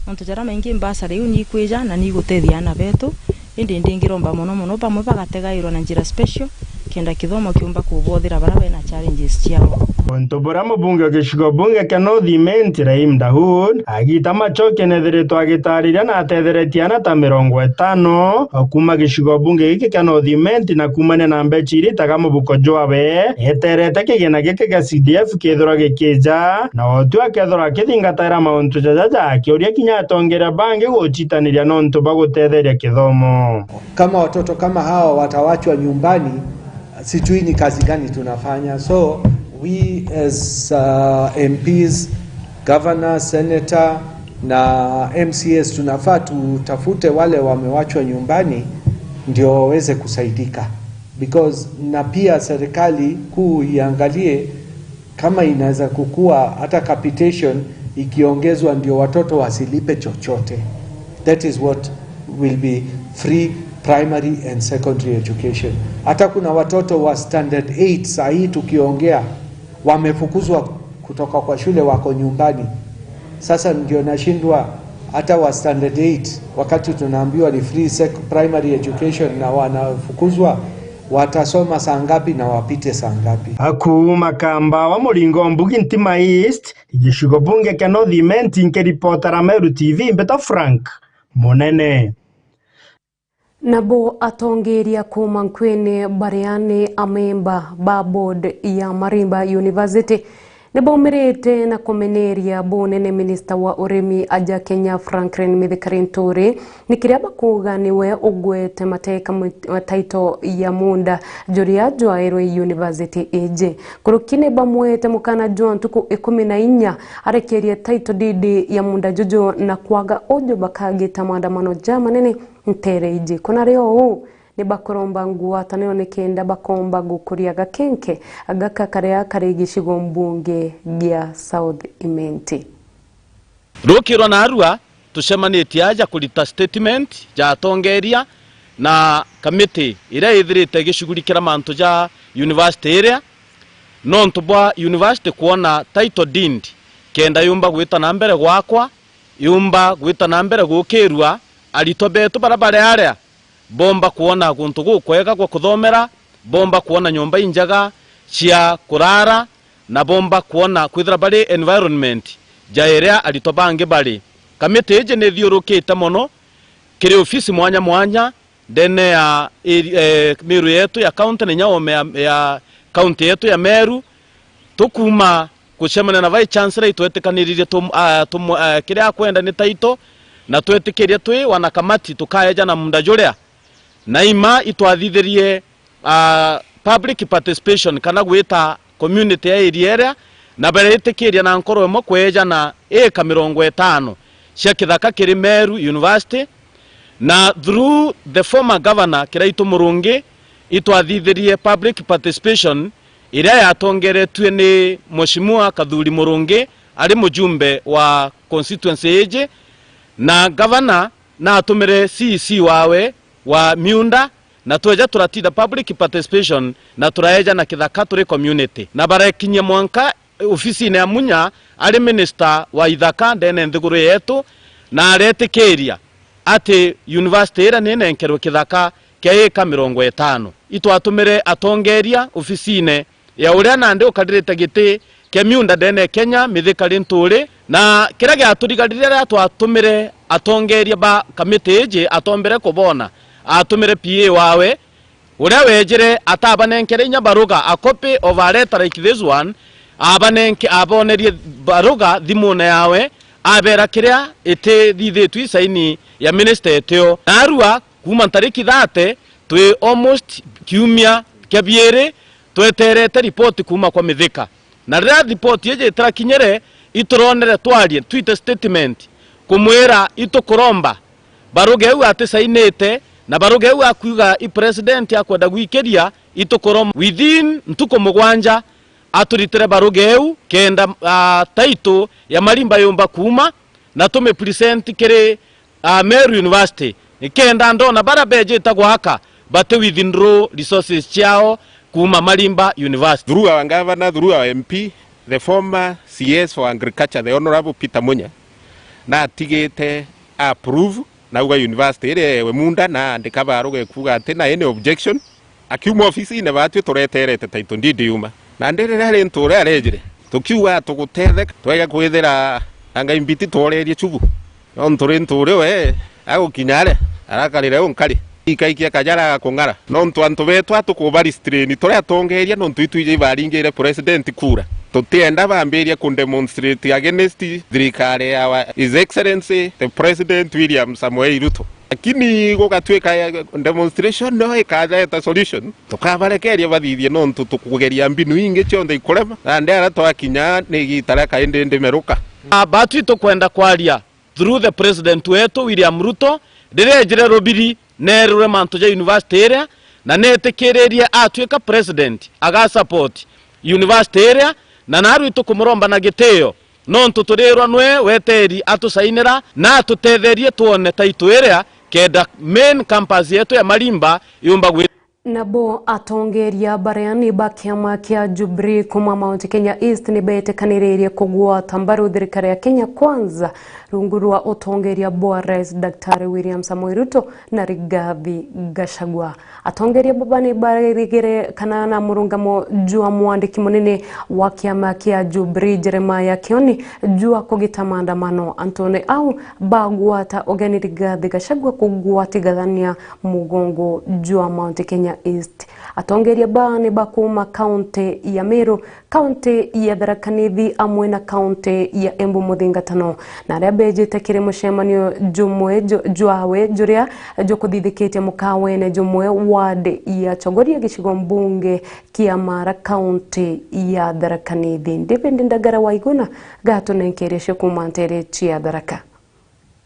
Nontu jaria maingi mbasari iu niikwija na niigutethia aana betu, indi ndingiromba mono mono bamwe bagategairwa na njira special, kenda kithomo kiumba kubothira baria bena challenges ciao. Untu buria mubunge wa gicigo bunge kia North Imenti, Rahim Daud, agita Machoki nethiritwe agitaariria na atetheretie aana ta mirongo itano o kuuma gicigo bunge giki kia North Imenti, na kuumania na mbecha iria itaga mubuko jwawe, eterete kigina giki gia C D F kithirwa gikija, na o tu akethirwa akithingataira mauntu jajaja, akiuria kinya atongeria bangi gucitaniria nontu bwa gutetheria kithomo. Kama watoto kama hawa watawachwa nyumbani, sijui ni kazi gani tunafanya. So we as, uh, M Ps, governor, senator na M C As tunafaa tutafute wale wamewachwa nyumbani ndio waweze kusaidika, because na pia serikali kuu iangalie kama inaweza kukua hata capitation ikiongezwa ndio watoto wasilipe chochote. That is what will be free primary and secondary education. Hata kuna watoto wa standard eight saa hii tukiongea wamefukuzwa kutoka kwa shule, wako nyumbani. Sasa ndio nashindwa, hata wa standard eight, wakati tunaambiwa ni free sec-, primary education na wanafukuzwa, watasoma saa ngapi na wapite saa ngapi? Aku Makamba wa muringo mbugi Ntima East, gicigo bunge kia North Imenti, nkiripotera Meru T V, mbita Frank Munene. Nabo atongeria kuuma nkwene baria ni amemba ba board ya Marimba University nibaumirite na kumeneria bunene minista wa urimi aja Kenya Franklin Mithika Linturi ni kiria bakuuga niwe ugwete mateka mut-, title ya munda juria jwairwe university iji. Nkuruki ni bamwete mukana jwa ntuku ikumi na inya arekerie title deed ya munda juju, na kwaga uju bakagita maandamano jamanene nteere iji. Kuna rio uu, ni bakuromba ngwataniro nikenda bakomba gukuria gakenke gaka karia kari gicigo mbunge gia South Imenti. Rukirwa narua, tucemanitie aja kurita statement ja atongeria na kamiti iria ithirite igicugurikira mantu ja university iria, nontu bwa university kwona title deed kenda yumba gwita na mbere gwakwa, yumba gwita na mbere gukirua aritwa betu baria bari aria, bomba kwona guntu gukwega gwa kuthomera, bomba kwona nyomba injega cia kurara, na bomba kwona kwithira bari environment ja iria aritwa bangi bari. Kamiti iji ni ithiurukite mono kiri ofisi mwanya mwanya ndene ya eri-, eh, miru yetu ya county na inya ome ya, ya county yetu ya Meru, tukuma gucemania na Vice Chancellor, itwetikaniririe tum-, ah, tum-, ah, kiria akwenda ni title, na twetikiria twi wanakamati tukaeja na munda juria. Na ima itwathithirie, ah, public participation kana gwita community ya area iria, na baretikiria na nkoro imwe kweejana eka mirongo itano cia kithaka kiri Meru University, na through the former governor Kiraitu Murungi, itwathithirie public participation iria yatongeretue ni Mheshimiwa Kathuri Murungi ari mujumbe wa constituency iji, na governor natumire C E C wawe wa miunda, na tweja turatinda public participation na turaeja na kithaka turi community, na barekinyia mwanka ofisine ya Munya ari minister wa ithaka ndene nthiguru yetu, na aretikiria ati university iria ninenkerwe kithaka kia eka mirongo itano. Itwatumire atongeria ofisine ya uria nandi ukaririte giti kia miunda ndene Kenya, Mithika Linturi, na kiria giaturigarire riria twatumire atongeria ba kamiti iji atombere kubona, atumire P A wawe, uria wejire atabanenkere inya baruga, a copy of a letter like this one, abanenke-, abonerie baruga thimune yawe, abera kiria itithithitue isaini ya minister etio. Narua kuuma ntariki thirty, twi almost kiumia kia biiri tweterete ripoti kuuma kwa Mithika. Na riria ripoti iji itirakinyire, ituronere twarie, twite statement, kumwira itukuromba baruga iu atisainite, na baruga iu akuuga i president akwenda gwikiria, itukuromba within ntuku mugwanja aturitire baruga iu, kenda, ah, title ya Marimba yumba kuuma, na tumipresent kiri, ah, Meru University, nikenda ndona baria bejite gwaka bati withdraw resources ciao kuuma Marimba University. Through our governor, through our M P, the former C S for Agriculture, the Honourable Peter Munya, natigite approve, nauga university iria ewe munda, na andika baruga ikuuga ati na any objection. Akiuma ofisine baatwi tureterete title deed yuma. Nandi riria Linturi arejire, tukiuga tugutetheka, twege kwithira anga imbiti tworerie chubu. Nontu Linturi we agukinya aria, arakarire u nkari. Ikaikia kajara gakung'ara. Nontu antu betu atukuba restrain, turi atongeria nontu itwiji ibaringire president kura. Tutienda bambirie ku demonstrate against thirikari ya wa-, His Excellency the President William Samoei Ruto. Lakini gugatwika demonstration no ikareta solution, tukabarekeria bathithie nontu tukugeria mbinu ingi cionthe ikurema, nandi aria twakinya ni igita ria kaindi ndimeruka. Batwi tukwenda kwaria through the president wetu William Ruto, riria ejire rubiri nerure mantu ja university iria, na netikiririe atwika president aga support university iria, na narua itukumuromba na gitio. Nontu turirwa nwe weteri atusainira na atutetherie twone title iria kenda main campus yetu ya Marimba yumba gwi- Nabo atongeria baria ni ba kiama kia Jubilee kuma Mount Kenya East ni betikanirie kugwata mbaru thirikari ya Kenya Kwanza rungu rwa utongeria bwa Rais Daktari William Samoei Ruto na Rigathi Gachagua. Atongeria baba ni barigire kana na murungamo jwa mwandiki munene wa kiama kia Jubilee Jeremiah Kioni jwa kugita maandamano antune au bagwata ugeni Rigathi Gachagua kugwatithania mugongo jwa Mount Kenya East. Atongeria ba ni ba kuma kaunti ya Meru, kaunti ya Tharaka Nithi amwe na kaunti ya Embu muthingatano, na aria bejite kiri mucemanio jumwe ju-, jwawe juria jukuthithikitie mukawene jumwe ward ya Chogoria gicigo mbunge kia Mara kaunti ya Tharaka Nithi. David Ndagara wa Iguna gatunenkerie cio kuma ntere cia Tharaka.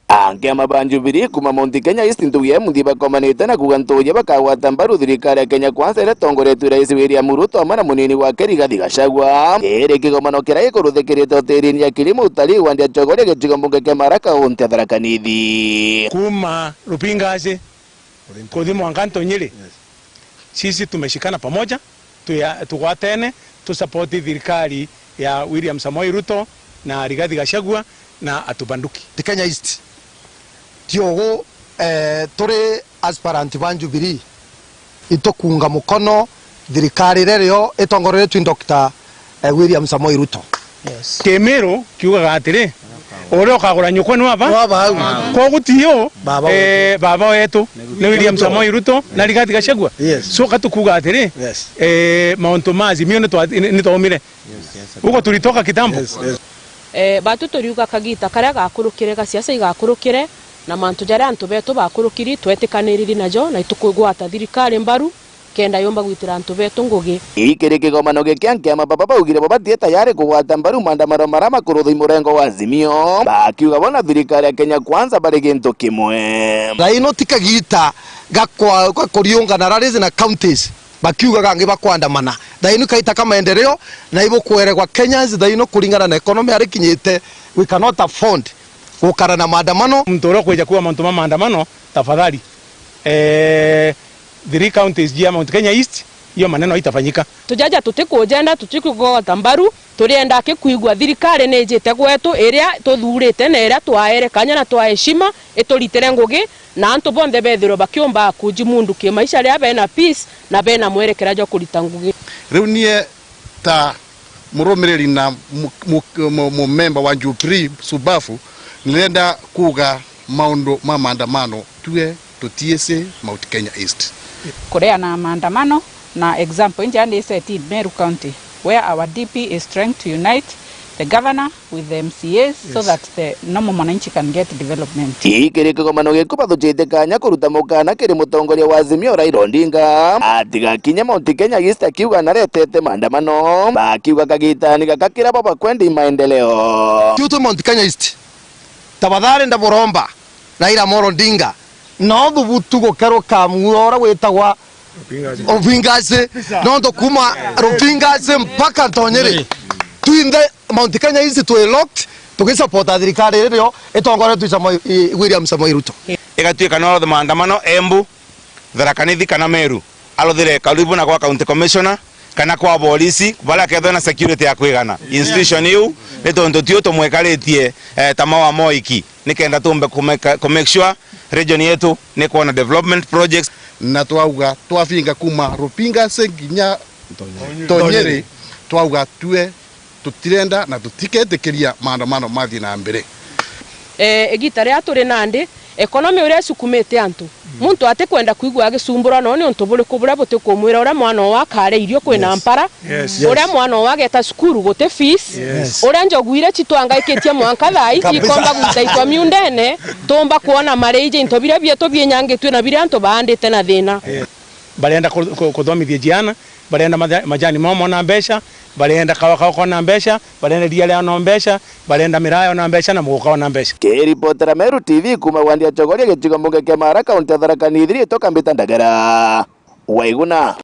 Ankiama ba Jubilee kuma Mount Kenya East nthugi ya Muthii bakomanite na kuuga ntuuji bakagwata mbaru thirikari ya Kenya Kwanza iria itongoretue Rais William Ruto amwe na munini wake Rigathi Gachagua. Iri kigomano kiria gikuruthikirite hotelini ya Kilimo Utalii ward ya Chogoria gicigo mbunge kia Mara kaunti ya Tharaka Nithi. Kuma Rupingaci kuthi mwanka Ntonyiri. Sisi tumeshikana pamoja, tuya-, tugwatene, tusapoti thirikari ya William Samoei Ruto na Rigathi Gachagua na atubanduki. Ti Kenya East. Ti ugu, eh, turi aspirant ba Jubilee. Itukunga mukono thirikari iria rio itongoreretue ni Doctor, eh, William Samoei Ruto. Yes. Kimiru kiugaga atiri, uria ukagura nyukwa ni waba? Ni waba au. Kogu ti u, baba eh, wetu, baba wetu ni William Samoei Ruto na Rigathi Gachagua. Yes. So katukuga atiri, yes, eh, mauntu ma Azimio ni twa-, ni, ni twaumire. Ugo tulitoka kitambo. Yes, yes. Eh, batu turiuga kagita karia gakurukire, ga siasa igakurukire, na mantu jaria antu betu bakurukiri, twetikaniriri najo, na itukugwata thirikari mbaru, kenda yumba gwitira antu betu ngugi. Ikiri kigomano giki ankiama baba baugire bo batie tayari kugwata mbaru maandamano maria makuruthwa i murengo wa Azimio, bakiuga bo na thirikari ya Kenya Kwanza bari gintu kimwe. Raino ti kagita gakwa-, gakuriungana rarizi na counties. Bakiugaga angi bakwandamana. Thaino kaita ka maendeleo, na ibukweregwa Kenyans thaino kuringana na economy ari kinyite, we cannot afford gukara na maandamano. Muntu uria ukwija kuuga mantu ma maandamano, tafadhali, eh, three counties jia Mount Kenya East, hiyo maneno haitafanyika. Tujaja tutikujenda, tutikugwata mbaru, turienda aki kwigua thirikari ni ijite gwetu iria tuthurite na iria twaere kanya na twa heshima ituritire ngugi, na antu bonthe bethirwe bakiumba kujimundu kimaisha riria bena peace na bena mwerekera jwa kurita ngugi. Riu nie ta murumiriri na mu-, mu-, mu-, mumemba wa Jubilee Subafu, nirenda kuuga maundu ma maandamano tue tutiisi Mount Kenya East. Kuria na maandamano na example inja ni set in Meru County, where our D P is trying to unite the governor with the M C As so that the normal mwananchi can get development. Ii kiri kigomano giku bathucitie kanya kuruta mukana kiri mutongoria wa Azimio Raila Odinga atigakinye Mount Kenya East akiuga naretete maandamano, bakiuga kagitani gaka kira bo bakwendi maendeleo. Tiu twi Mount Kenya East, tafadhali ndaburomba Raila Amolo Odinga, no thubutu gukeruka muura uria witagwa Rubingasi, nontu kuma Rubingasi mpaka Ntonyiri, twinthe Mount Kenya East twi locked, tugisupporta thirikari iria itongoretwe ni Samoei, i, William Samoei Ruto. Igatuika no rothe maandamano Embu, Tharaka Nithi kana Meru, arothire karibu na kwa county commissioner kana kwa borisi, baria akethwa na security ya kwigana institution iu, ni tontu tiu tumwikaritie, eh, ta mawa moiki, nikenda tumbe kumeka-, ku make sure region yetu ni kwona development projects. Na twauga twafinga kuma Rubingasi nginya Ntonyiri, twauga tue tutirenda na tutiketikiria maandamano mathii na mbere. Eh, igita riria turi nandi, economy uria isukumite antu, muntu atikwenda kwigua agicumburwa no ni untu buriku buria butikumwira uria mwana owe akaria irio kwina mpara, uria mwana owe ageta cukuru guti fees, uria njogu iria citwangaikitie mwanka thaa iji ikomba gwitaitwa miundene, tumba kwona marii ja into biria bietu bienyangitue na biria antu baandite na thina. Barenda ku-, ku-, kuthomithia ciana, barenda maja-, majani momo na mbeca, barenda kawa kao kona mbeca, barenda iria riao na mbeca, barenda miraa yao na mbeca na muguka wao na mbeca. Kiripotera Meru T V kuma wandi ya Chogoria gicigo mbunge kia Mara, kaunti ya Tharaka Nithi, riitwa Kambita Ndagara. Waiguna.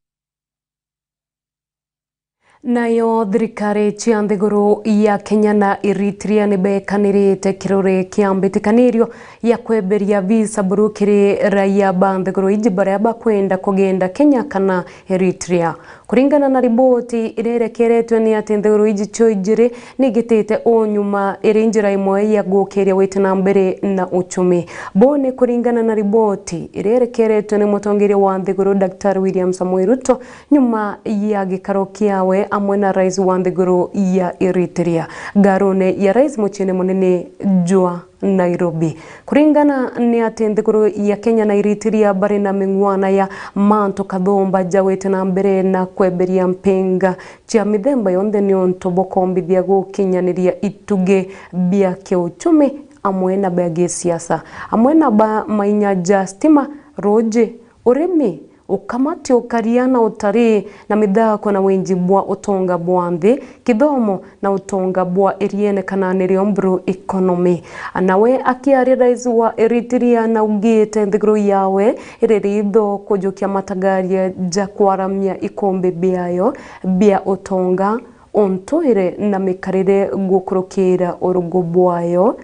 Nayo thirikari cia nthiguru ya Kenya na Eritrea ni bekanirite kirore kia mbitikanirio ya kweberia visa buru kiri raia ba nthiguru iji baria bakwenda kugenda Kenya kana Eritrea. Kuringana na riboti iria irekeretwe ni ati nthiguru iji cio ijiri ni igitite o nyuma iri njira imwe ya gukiria gwita na mbere na uchumi. Bone kuringana na riboti iria irekeretwe ni mutongeria wa nthiguru Daktari William Samoei Ruto, nyuma ya gikaro kiawe amwe na rais wa nthiguru ya Eritrea, ngarune ya rais muciine munene jwa Nairobi. Kuringana ni ati nthiguru ya Kenya na Eritrea bari na ming'wana ya mantu kathumba ja gwita na mbere na kweberia mpinga cia mithemba yonthe niuntu bwa kombithia gukinyaniria itugi bia kiuchumi amwe na bia gisiasa, amwe na ba mainya ja stima, ruuji, urimi, ukamati, ukaria na utarii, na mithako na winji bwa utonga bwa nthi, kithomo na utonga bwa iriene kana nirio blue economy. Nawe akiaria, rais wa Eritrea naugite nthiguru yawe iri ritho kujukia matagaria ja kwaramia ikumbi biayo bia utonga, untuire na mikarire gukurukira urugu bwayo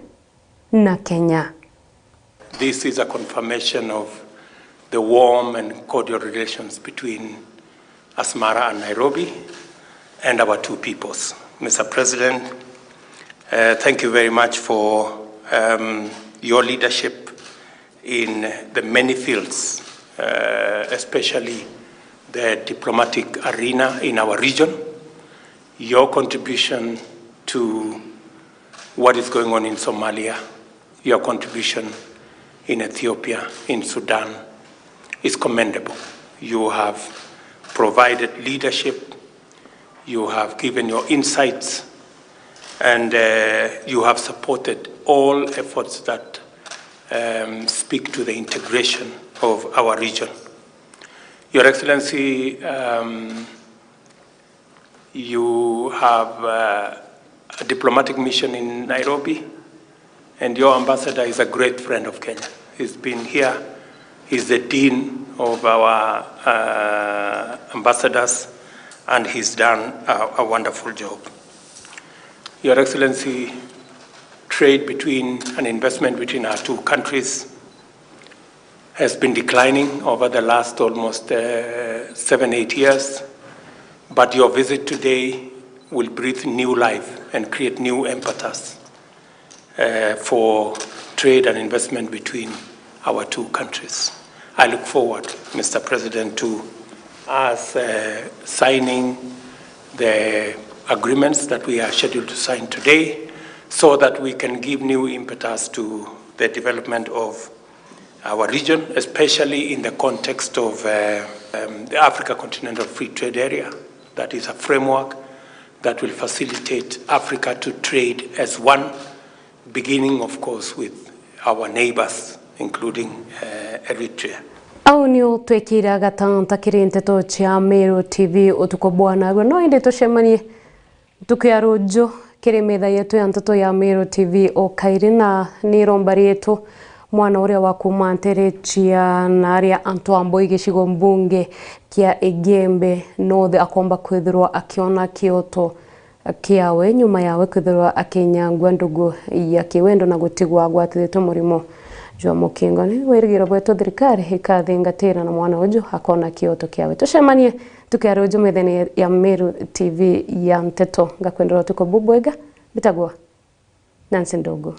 na Kenya. This is a confirmation of the warm and cordial relations between Asmara and Nairobi and our two peoples. Mister President, uh, thank you very much for, um, your leadership in the many fields, uh, especially the diplomatic arena in our region. Your contribution to what is going on in Somalia, your contribution in Ethiopia, in Sudan, is commendable. You have provided leadership, you have given your insights, and, uh, you have supported all efforts that, um, speak to the integration of our region. Your Excellency, um, you have, uh, a diplomatic mission in Nairobi, and your ambassador is a great friend of Kenya. He's been here. He's the dean of our, uh, ambassadors, and he's done a, a wonderful job. Your Excellency, trade between and investment between our two countries has been declining over the last almost, uh, seven, eight years, but your visit today will breathe new life and create new impetus, uh, for trade and investment between our two countries. I look forward, Mister President, to us, uh, signing the agreements that we are scheduled to sign today so that we can give new impetus to the development of our region, especially in the context of uh, um, the Africa Continental Free Trade Area. That is a framework that will facilitate Africa to trade as one, beginning, of course, with our neighbors, including uh, Eritrea. Au nio twekira gatanta kiri nteto cia Meru T V utuku bwa narua. No indi tucemanie ntuku ya ruju kiri metha yetu ya nteto ya Meru T V o kairi, na ni iromba rietu mwana uria wa kuuma ntere cia na aria antu ambo gicigo mbunge kia Igembe North akomba kwithirwa akiona kioto kiawe nyuma yawe kwithirwa akinyangua ndugu ya kiwendo na gutigwa agwatithitwe murimo jwa mukingo. Ni wirigiro bwetu thirikari ikathingatira na mwana uju akona kioto kiawe. Tucemanie ntuku ya ruju methene ya Meru T V ya nteto. Ngakwendera utuku bubwega. Mbitagwa Nancy Ndugu.